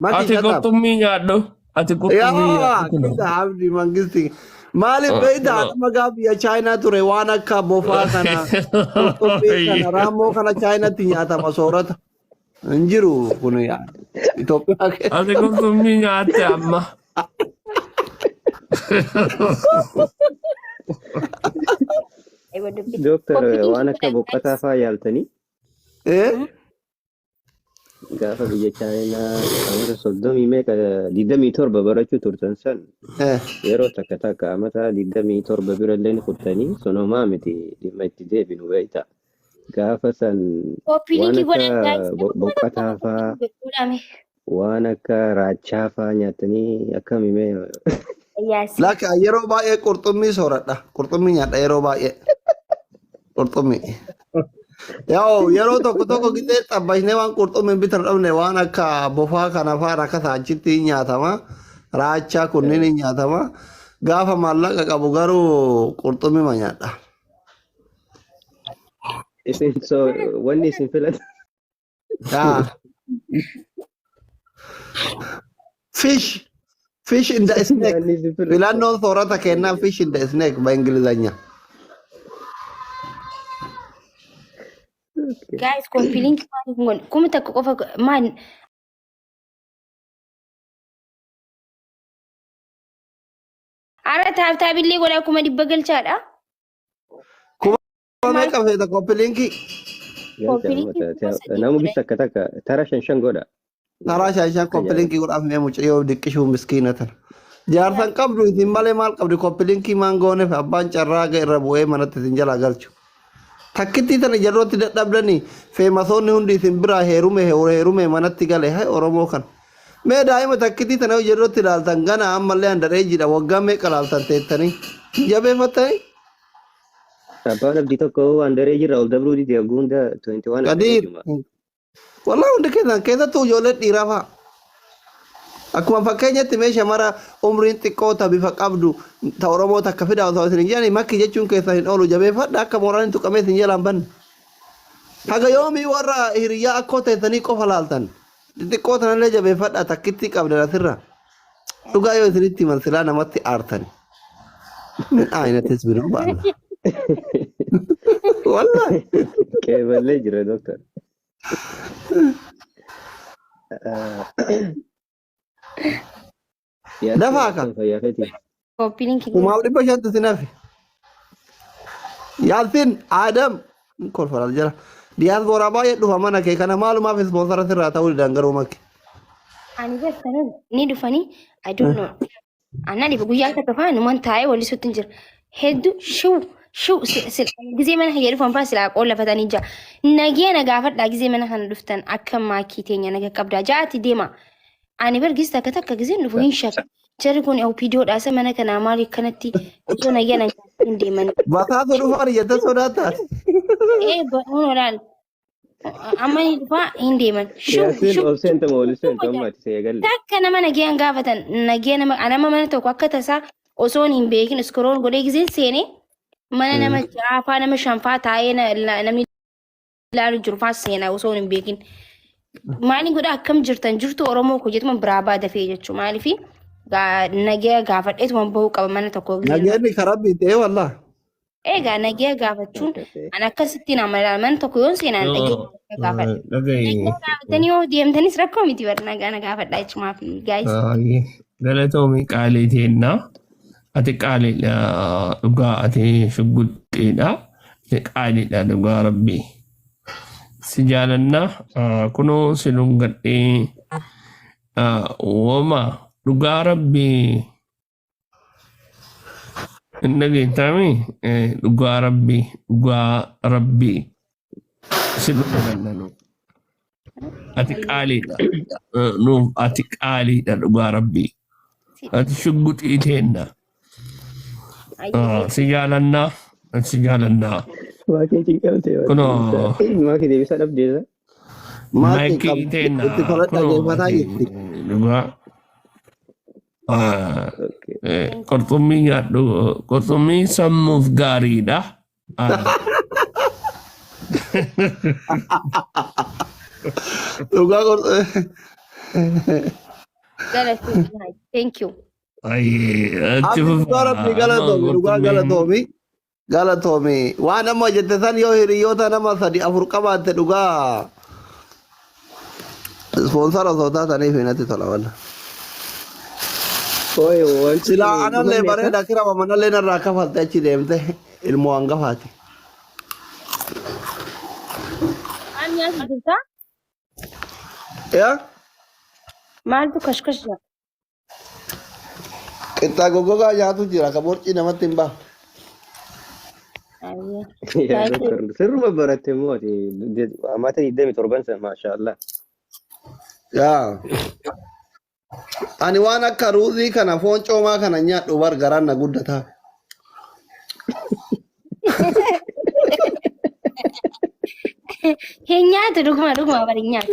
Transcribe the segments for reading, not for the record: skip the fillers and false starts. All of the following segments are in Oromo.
Maki Ati shut up. qurxummii nyaadhu. Ati qurxummii Yaa nyaadhu kunoo. kita abdi mangisti. Maaliif beektaa Kunoo. nama gaafa biyya Chaayinaa ture waan akka bofaa kana qurxummii kana raammoo kana Chaayinaatti nyaatama soorata. Hin jiru kun yaa Itoophiyaa keessa. Ati qurxummii nyaatte amma. Dooktar waan akka boqqotaa fa'aa yaaltanii Eh? gaafa biyya Chaayinaa amata soddomii meeqa 27 barachuu turtan san Eh. yeroo takka takka amata 27 birallee ni kuttanii sonomaa miti dhimma itti deebinu beekta. Gaafa san Copy waan link godhan akka guys. Boqqotaa fa'aa Godhame. waan akka raachaa fa'aa nyaatanii akkami mee Yaasi. Lakki yeroo baay'ee qurxummii sooradha. Qurxummii nyaadha yeroo baay'ee. Qurxummii. Yaa'u yeroo tokko tokko gixee xabbashnee waan qurxummii bitan dhabne waan akka bofaa kana fa'aa rakkata achitti hin nyaatama. Raachaa kunniin hin nyaatama. Gaafa maallaqa qabu garuu qurxummii ma nyaadha. Isin so wanni isin filatan Yaa. Fish. Fish in the snake. wanni isin filatan Filannoon soorata kennaa fish in the snake በእንግሊዘኛ። Guys, copy link maaliif hin godhu? 1000 qofa maal? Ara tap tapillee godhaa 100,000 galchaadha. Kuma meeqa feeta copy linkii? Galcha Copy linkii uummata 3000 nama godhan. gis takka takka tara shan shan godha. Taraa shan shan Akka copy linkii jaalladhu. godhaaf mee mucayyoo diqqishuu miskiina tana. Jaarsan qabdu isin malee maal qabdi copy linkii maan gooneef abbaan carraa irra bu'ee manatti isin jalaa galchu. Takkittii tana jarrootti dadhabdanii feemasoonni hundi isin biraa heerume heerume manatti gale hay Oromoo kana. Mee daa'ima takkittii tana yoo jarrootti ilaaltan gana ammallee andaree jira waggaa meeqa ilaaltan teettanii hin jabeeffattanii? Abbaan abdii tokko waan daree jirra ol dabruu dide hogguu hunda 21 andaree Gadiir. juma. Wallahi hundi keessan keessattuu ijoollee dhiiraa fa'a. Akkuma fakkeenyatti mee shamara umriin xiqqoo ta bifa qabdu ta Oromoo takka fidaa osoo isin hin jedhani makki jechuun keessan hin oolu jabeeffadha akka mooraan hin tuqamee isin jalaan banne. Haga yoomii warra hiriyyaa akkoo teessanii qofa laaltan. Xixiqqoo tanallee jabeeffadha takkittii qabdan asirra. Dhugaa yoo isinitti himan silaa namatti aartani. Min aayinatis binoo baala. Wallahi. Qeeballee jira dooktar. Yaasir Dafaa ka. akkam fayyaa keetii? Copy link godhan. 1500 sin hafe. Yaasin Adam kolfalal jala. Diyaasbooraa baay'ee dhufa mana kee kana maalumaaf ispoonsara sirraa ta'uu didan garuu makki. Ani beektanii ni dhufanii I don't know. Anna dhiba guyyaa takka faa numan taa'ee wallisuutti hin jira. Hedduu shiw shiw gizee mana kiyya dhufan faa silaa qoollafatanii jira. Nagee na gaafadhaa gizee mana kana dhuftan akka maakii teenya naga qabdaa ja'aati deema. Ani bar gizee takka takka gizeen dhufu hin shakka. Jarri kun OPDOdha isa mana kanaa maali akkanatti osoo nagee na hin deeman. Basaasuu dhufan jettee sodaataati. Ee ba'uun olaal. Amma ni dhufaa hin deeman. Shiw Yaasiin shiw ol seenta moo ol shiw seentu jedha. amma ati si eegalle. Takka nama nagayaan gaafatan nagaya nama anama mana tokko akka tasaa osoon hin beekin iskoroon godhee gizeen seene mana nama ja'aafaa nama shanfaa taa'ee namni ilaalu jiru faa seena osoon hin beekin. Maaliin godha akkam jirtan jirtu Oromoo koo jetuma biraa baa dafee jechuu maaliifi nagaya gaafadheetuma bahuu qaba mana tokko gizeen Nageenyi karaa biitee wallah. Egaa nagaya gaafachuun Akkasii. an akkasitti nama ilaala. Mana tokko yoon seenaan Yoo dhagee gaafadha. dhaga'i. Nagaa gaafatanii yoo deemtanis rakkoo miti bar nagaa na gaafadha jechumaaf guys. Galatoomii qaalii teennaa. Ati qaaliidha dhugaa ati shugguxxiidha. Ati qaaliidha dhugaa rabbii. Si jaalannaa kunoo si dhungadhee woma dhugaa rabbii. Hin dhageettaami dhugaa rabbii dhugaa rabbii si dhunganna nu. Ati qaaliidha. Nuuf ati qaaliidha dhugaa rabbii. Ati shugguxii teenna. Si jaalannaa si jaalannaa. Maakii cinqamte Kunoo maakii deebisaa dhabdeessa. Maal maayikii cinqamte teenna itti tola kunoo dhageeffataa ati jirti. dhugaa. Qurxummii nyaadhu. Qurxummii sammuuf gaariidha. Dhugaa qurxummii. Galatoomi. Thank you. Ayyee itti Abdi dhugaa fufaa rabbii amma galatoomi dhugaa qurxummiin galatoomi galatoomi waan amma jette san yoo hiriyoota nama sadi afur qabaatte dhugaa sponsor osoo taataniif natti tola walla. Ooy wanti Silaa kun anallee dhumanne akka bareeda kirama manallee narraa kafalte achi deemte ilmoo hangafaati. Maal nyaatu jirtaa? Yaa Maaltu kashkash jedha? qixxaa goggogaa nyaatu jira ka borcii namatti hin baafne. Ayyee. Yaa Like doktor sirruma baratte immoo ati amata 27 sana maashaallah. Yaa ani waan akka ruuzii kana foon coomaa kana nyaadhu bar garaan na guddataa. Hin nyaatu dhuguma dhuguma bari hin nyaatu.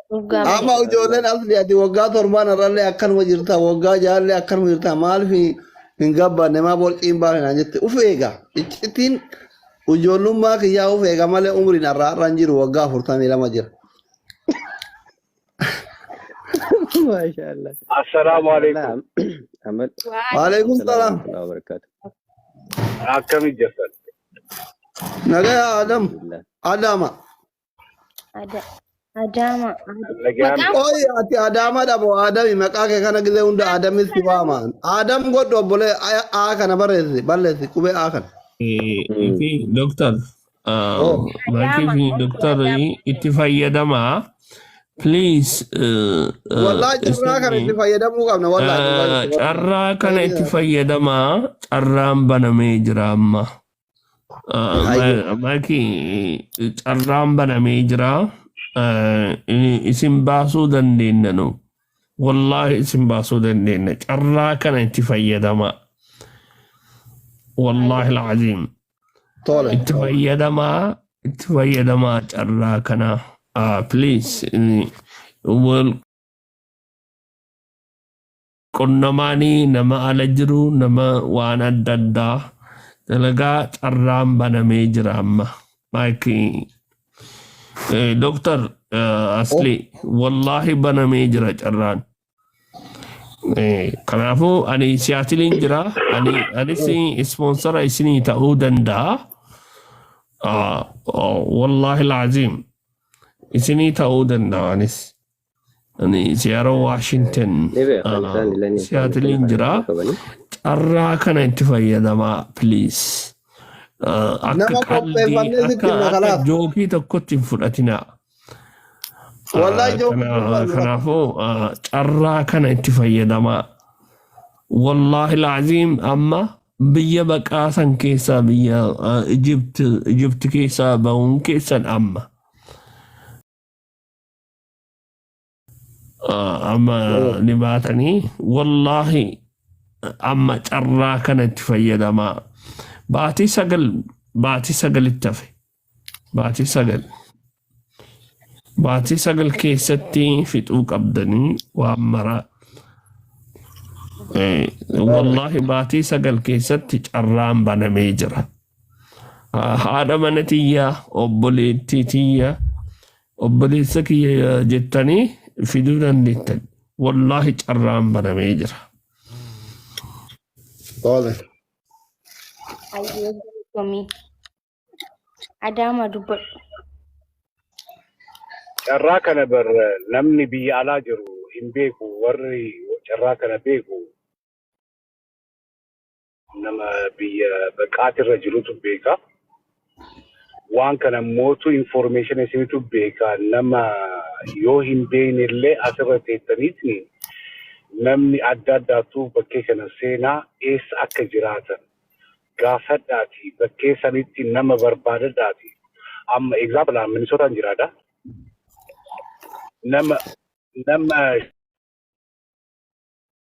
Dhugaa malee. Amma ijoolleen asli ati waggaa torbaan irrallee akkanuma jirta waggaa jaallee akkanuma jirta maaliif hin gabbanne maa borcii hin baafne naan jette uf eega iccitiin ijoollummaa kiyyaa uf eega malee umriin har'a har'a hin jiru waggaa 42 jira. Maashaallah. Assalaamu Maashaallah. alaikum. Amal. Waalaikum Salaam salaam. warahmatullahi wabarakatuh. Akkami jirtan? Nagaya Adam Alhamdulillah. Adama. Adaama. Nagaan Maqaan Oyi ati Adama dhabo Adami maqaa kee kana gizee hunda Adamis si waama. Adam godhu obbolee A kana barreessi balleessi qubee A kana. Fi doktar Oh. maakii Adaama. fi doktar itti fayyadamaa please. Wallahi carraa kana itti fayyadamuu qabna wallahi dhugaa jechuudha. Carraa kana itti fayyadamaa carraan banamee jira amma. Ayyee. Maakii carraan banamee jira. Isin baasuu dandeenya nu. Wallaahi isin baasuu dandeenya. Carraa kana itti fayyadamaa. Wallaahi alcaziim. Tole. Itti fayyadamaa itti fayyadamaa carraa kana. Please wal qunnamaanii nama ala jiru nama waan adda addaa dalagaa carraan banamee jira amma. Maakii Doktar Asli wallaahi banamee jira carraan. Kanaafuu ani Siyaatiliin jira. Ani anis sponsor isinii ta'uu danda'a. Wallaahi alcaziim isinii ta'uu danda'a anis. Ani Seattle Washington Ni beekan isaan illee ni Siyaatiliin jira. qabanii. Carraa kana itti fayyadamaa please. Akka Nama qalbii qopheeffannee sitti akka himna akka kalaas. joke tokkotti hin fudhatinaa. Wallahi joke fudhannu. Kanaafuu carraa kana itti fayyadamaa. Wallaahi alcaziim amma biyya baqaa san keessaa biyya Egypt keessaa bahuun keessan amma. Amma ni baatanii wallaahi amma carraa kana itti fayyadamaa. Baatii 9 baatii 9tti hafe. Baatii 9. Baatii 9 keessatti fixuu qabdanii waan maraa. Wallaahi baatii 9 keessatti carraan banamee jira. Haadha mana tiyyaa, obboleettii tiyya, obboleessa kiyya jettanii fiduu dandeettan. Wallaahi carraan banamee jira. Tole. Ayyee galatoomi. Adaama dubbadhu. Carraa kana bar namni biyya alaa jiru hin beeku warri carraa kana beeku nama biyya baqaatirra jirutu beeka. Waan kana mootu information isinitu beeka nama yoo hin beekne illee asirra teettaniitiin namni adda addaatu bakkee kana seenaa eessa akka jiraatan gaafadhaati bakkee sanitti nama barbaadadhaati. Amma example Minnesotaan jiraadha. Nama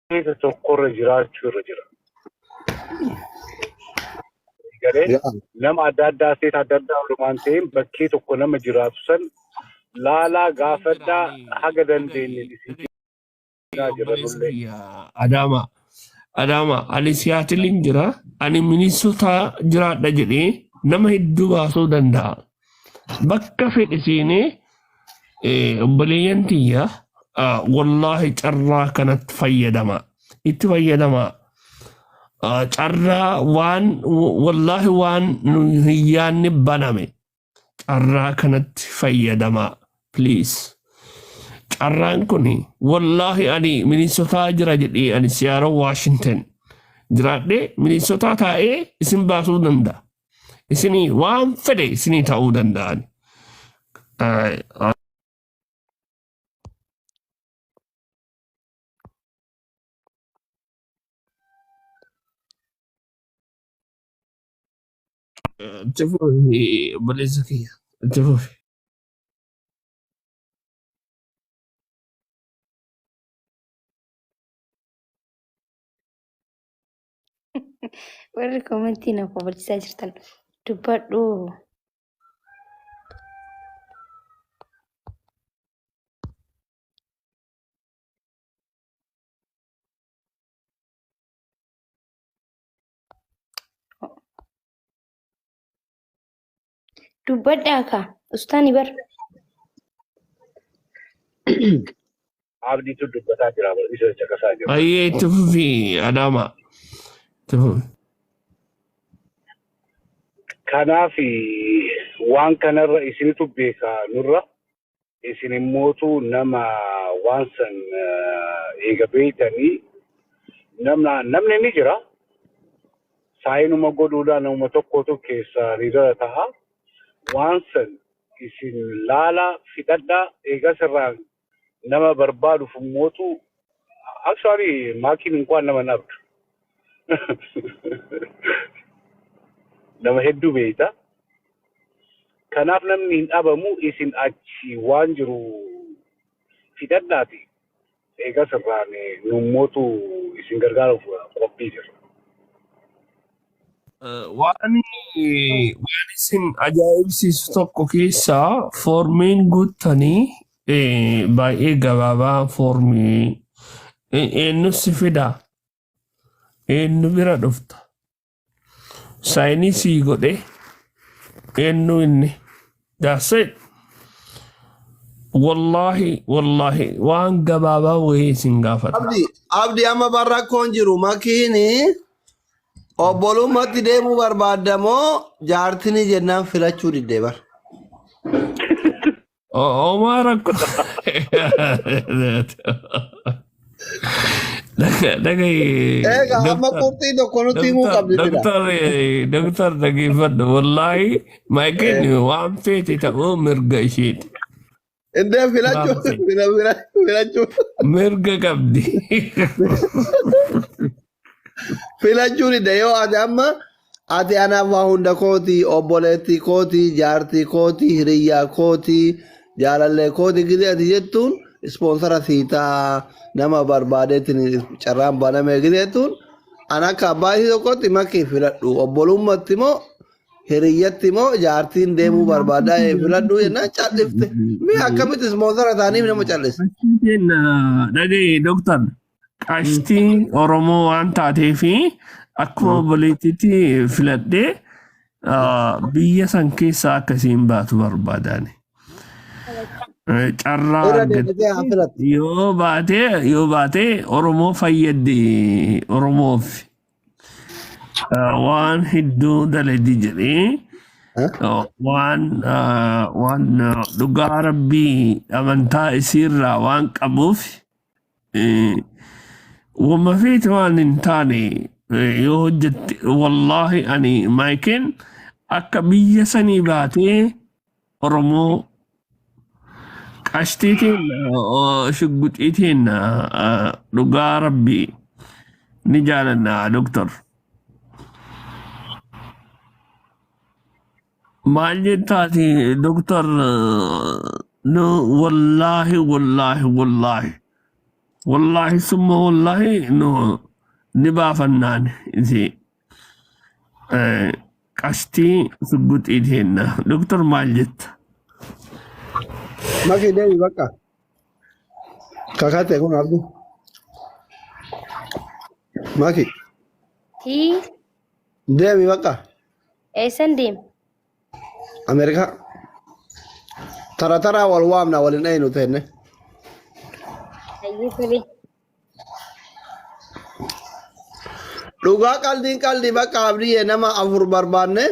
keessa tokkorra jiraachuu irra jira. Garee nama adda addaa seeta adda addaa walumaan ta'een bakkee tokko nama jiraatu san laalaa gaafadhaa haga dandeenye isin cinaa jira nullee. Adaama. Adaama ani Siyaatiliin jira. Ani Minnesota jiraadha jedhee nama hedduu baasuu danda'a. Bakka fedhe seenee obboleeyyan tiyya Wallaahi carraa kanatti fayyadama. Itti fayyadama. Carraa waan wallaahi waan nu hin yaanne baname. Carraa kanatti fayyadamaa please. Carraan kun wallaahi ani Minnesotaa jira jedhee ani Seattle Washington jiraadhee Minnesotaa taa'ee isin baasuu danda'a. Isinii waan fedhe isinii ta'uu danda'an. Itti fufi obboleessa kiyya. Itti fufi. Warri koomentii na kofalchiisaa jirtan dubbadhu. Dubbadhaa kaa ustaani bar. Abdiitu dubbataa jira bar isa caqasaa jira. Ayyee itti fufi Adaama. Itti fufi. Kanaaf waan kanarra isinitu beeka nurra isin immootu nama waan san eega beeytanii namni ni jira. Saayinuma godhuudhaan namuma tokkotu keessa riidara ta'a. Waan san isin laala fixadhaa eegas irraa nama barbaaduuf immootu actually maakiin inkwaan nama hin abdu. Nama hedduu beeyta. Kanaaf namni hin dhabamu isin achi waan jiru fixadhaati eegas irraan nummootu isin gargaaruuf qophii jira. Waan isin ajaa'ibsiisu tokko keessaa foormiin guuttanii baay'ee gabaabaa foormii eenyu si fida eenyu bira dhufta saayinii sii godhe eenyu inni that's it. Wallaahi wallaahi waan gabaabaa wayii isin gaafata. Abdi, Abdi amma barra rakkoon jiru makiini obbolummaatti deemuu barbaadda moo jaartini jennaan filachuu diddee bar. Omaa rakkoo. Dhagaye Egaa amma doktar qurxii tokko nutti himuu doktar qabdi sila. doktar doktar dhageeffadhu wallaahi maayikiin waan feete ta'uu mirga isheeti. Indee filachuu Waan feete filachuu mirga qabdi. Filachuu didde yoo ati amma ati anaaf waa hunda kooti obboleettii kooti jaartii kooti hiriyyaa kooti jaalallee kooti gidee ati jettuun ispoonsara sii ta'a nama barbaadeetiin carraan banamee gidee jettuun an akka abbaa isii tokkotti makii filadhu obbolummatti moo hiriyyatti moo jaartiin deemuu barbaadaa filadhu jennaan callifte mee akkamitti ispoonsara ta'aniif nama callise. Dhagaye doktar qashtii Oromoo waan taateefi akkuma obboleettiitti filadhee biyya san keessaa akka isiin baatu barbaadaani. Carraa Irra argatte deebitee haa filattu. yoo baate Oromoo fayyaddi Oromoof waan hedduu dalagdi jedhee waan dhugaa rabbii amantaa isiirraa waan qabuuf wama feete waan hin taane yoo hojjette wallaahi ani maayikiin akka biyya sanii baatee Oromoo qashtiitiin shugguxiitiin dhugaa rabbii ni jaalanna doktor. Maal jettaati doktor? Nu wallaahi wallaahi wallaahi wallaahi summa wallaahi nu ni baafannaan isi qashtii shugguxii teenna. Doktor maal jetta? Maki deemi bakka. Kakate kun abdi. Maki Tii deemi bakka. eessan deema? Ameerikaa. Tara taraa wal waamna waliin dhayinu teenne. Hayyee tole. Dhugaa qaldiin qaldii bakka abdiyyee nama 4 barbaanne.